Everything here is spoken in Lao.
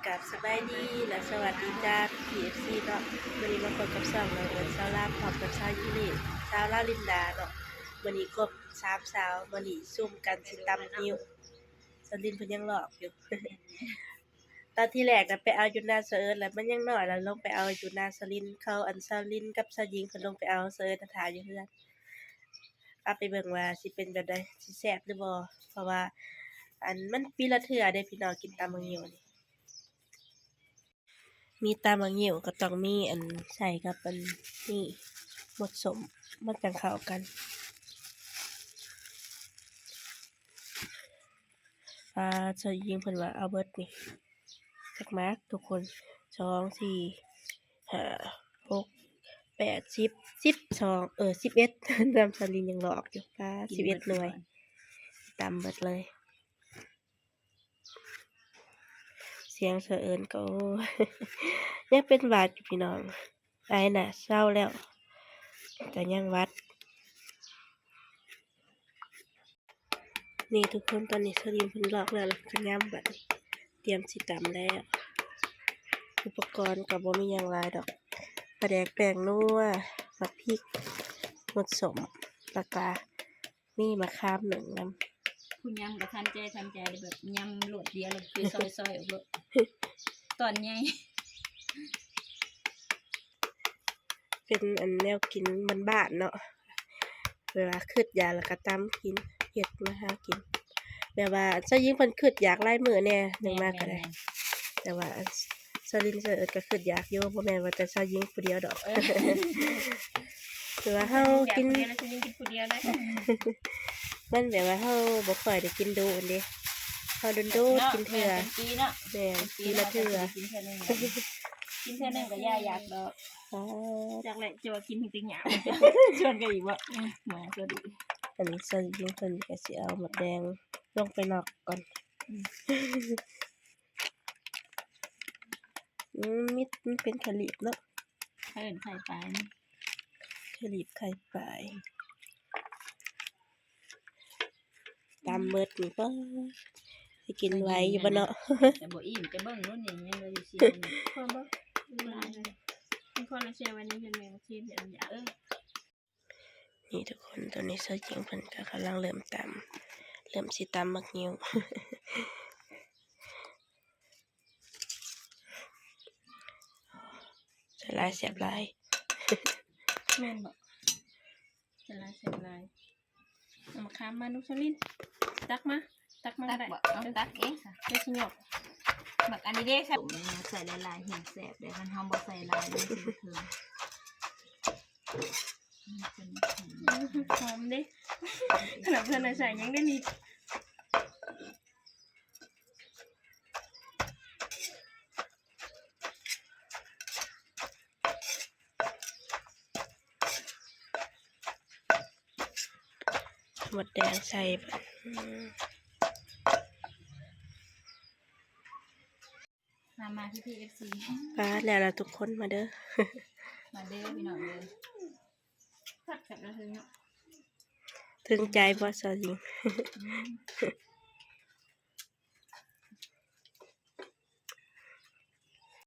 ກາບສະບາຍດີ ແລະ ສະຫວັດດີຈ້າ ພີ່ເອັຟຊີເນາະ. ມື້ນີ້ມາພົບກັບຊ່ອງນ້ອງເອິນ ຊາວລາວ ພ້ອມກັບສາວຢູລີ ຊາວລາວລິນດາເນາະ. ມື້ນີ້ຄົບສາມສາວ ມື້ນີ້ຊຸມກັນຊິຕຳງິ້ວ. ສາວລິນເພິ່ນຍັງລອກຢູ່. ຕອນທີແລກນະໄປເອົາຢູ່ນາສາວເອິນ ແລ້ວມັນຍັງນ້ອຍ ແລ້ວລົງໄປເອົາຢູ່ນາສາວລິນ. ເຂົາ ອັນ ສາວລິນກັບສາວຍິງເພິ່ນລົງໄປເອົາ ສາວເອິນຖ້າຢູ່ເຮືອນ. ເອົາໄປເບິ່ງວ່າຊິເປັນແບບໃດ ຊິແຊບຫຼືບໍ່ ເພາະວ່າ ອັນ ມັນປີລະເທື່ອເດ້ພີ່ນ້ອງ ກິນຕຳບັກງິ້ວນີ້. ມີຕຳບັກງິ້ວກໍຕ້ອງມີ ອັນ ໃສ່ກັບ ອັນ ນີ້ ໝົດສົ້ມ ມັນຈັ່ງເຂົ້າກັນ. ອ່າ ຊາວຍິງເພິ່ນວ່າເອົາເບິດນີ້ ຈັກໝາກທຸກຄົນ ສອງ ສີ່ ຫ້າ ຫົກ ແປດ ສິບ ສິບສອງ ເອີ ສິບເອັດ ນຳສາວລິນຍັງລອກຢູ່ ປາ ສິບເອັດໜ່ວຍ ຕຳເບິດເລີຍ. ສຽງສະເອີນກໍ ໂອ້ຍ ຍັງເປັນຫວັດຢູ່ພີ່ນ້ອງ ໄອນະເຊົາແລ້ວ ກໍຍັງຫວັດ. ນີ້ທຸກຄົນ ຕອນນີ້ສາວລິນເພິ່ນລອກແລ້ວ ແລ້ວກໍຍຳບັດນີ້ ຕຽມຊິຕຳແລ້ວ. ອຸປະກອນກໍບໍ່ມີຫຍັງຫຼາຍດອກ ປາແດກ ແປ້ງນົວ ໝາກພິກ ໝົດສົ້ມ ແລ້ວກະມີໝາກຂາມໜຶ້ງນຳ. ຜູ້ຍຳກໍທັນໃຈທັນໃຈ ແບບຍຳໂລດດຽວ ແລ້ວຄືຊອຍໆອອກໂລດ ຕອນໃຫຍ່. ເປັນອັນແນວກິນບ້ານໆເນາະ ເວລາຄຶດຢາກແລ້ວກໍຕຳກິນ ເຮັດມາຫາກິນ. ແບບວ່າຊາວຍິງເພິ່ນຄຶດຢາກຫຼາຍມື້ແດ່ ໜຶ່ງມາກໍໄດ້ ແຕ່ວ່າຊາວລິນ ຊາວເອິດກໍຄຶດຢາກຢູ່ ບໍ່ແມ່ນວ່າແຕ່ຊາວຍິງຜູ້ດຽວດອກ. ແຕ່ວ່າເຮົາກິນ ມັນແບບວ່າເຮົາບໍ່ຄ່ອຍໄດ້ກິນດຸເດ້ ເຮົາດົນໆກິນເທື່ອ. ແມ່ນ ປີລະເທື່ອ ກິນເທື່ອໜຶ່ງ ກິນເທື່ອໜຶ່ງກໍຢ່າຢາກດອກ. ຈັກແຫຼະ ຈະວ່າກິນເຖິງຕິຫຍາບ ຊວນກັນອີກບໍ່? ມາກໍດີ. ອັນນີ້ຊາວຍິງເພິ່ນກໍຊິເອົາໝົດແດງລົງໄປນອກກ່ອນ. ອືມ ມີ ມັນເປັນຂະລິບເນາະ ເອີ້ນໄຂ່ປາຍ ຂະລິບໄຂ່ປາຍ. ຕຳເບິດນີ້ ປ້າ ຊິກິນໄຫວຢູ່ບໍ່ເນາະ? ແຕ່ບໍ່ອີ່ມ ຈະເບິ່ງໂລດນີ້ ຍັງເຫຼືອຢູ່ສີ່ໜ່ວຍ. ພໍບໍ່? ມັນຄົນລະສ່ຽວໄວ້ໃນເຮືອນແມ່ ມາຊີມເຮັດອັນຢາກ. ເອີ ນີ້ທຸກຄົນ ຕອນນີ້ຊາວຍິງເພິ່ນກໍກຳລັງເລີ່ມຕຳ ເລີ່ມຊິຕຳໝາກງິ້ວ. ໃສ່ຫຼາຍແຊບຫຼາຍ. ແມ່ນບໍ່? ໃສ່ຫຼາຍແຊບຫຼາຍ. ເອົາໝາກຂາມມາດູ ສາວລິນ ຕັກມາ ຕັກມາກໍໄດ້. ເອົາຕັກເອງຊະ ເຈົ້າຊິຍົກ. ໝາກອັນນີ້ເດ້ ໃສ່ຫຼາຍໆແຮງແຊບເດ້ ຄັນເຮົາບໍ່ໃສ່ຫຼາຍມັນຊິບໍ່ເຖິງ. ຫອມເດ້ ຂະໜາດເພິ່ນໃສ່ຍັງໄດ້ມີ ໝົດແດງໃສ່. ອືມ ມາ ມາ ພີ່ໆ ເອັຟຊີ ປາດ ແລ້ວລະທຸກຄົນ ມາເດີ ມາເດີພີ່ນ້ອງເດີ. ຄັກແຊບນະເທິງເນາະ ເຖິງໃຈບໍ່ສາວຍິງ? ອືມ